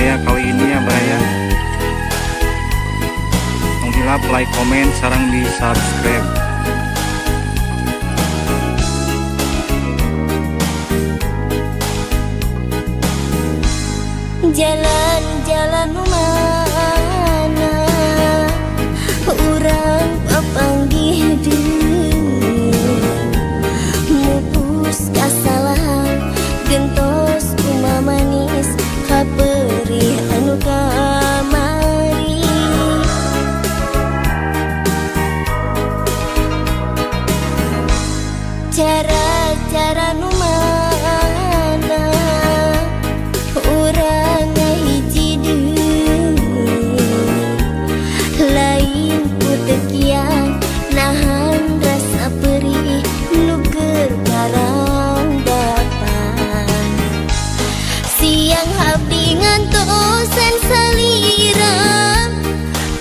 Baraya kali ini ya, Baraya. Tong hilap like, komen, sareng di subscribe. Jalan-jalan mana urang papanggih deui, mupus kasalahan gentos kumamanis kaperih anu kamari. Cara-cara nu mana urang ngahiji deui, lain ku teu kiat nahan rasa perih nu keur karambapan. Siang abdi ngantosan salira,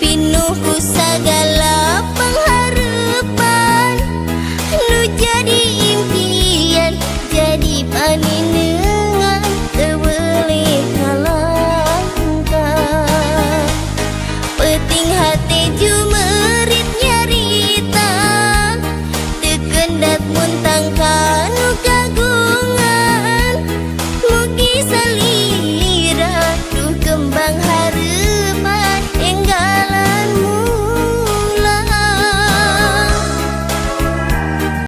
pinuh ku sagala pangharepan, nu jadi impian jadi paninengan teu beulih ngalangkah. Peuting hate jumerit nyarita, teu kendat muntang kanu kagungan. Mugi salira.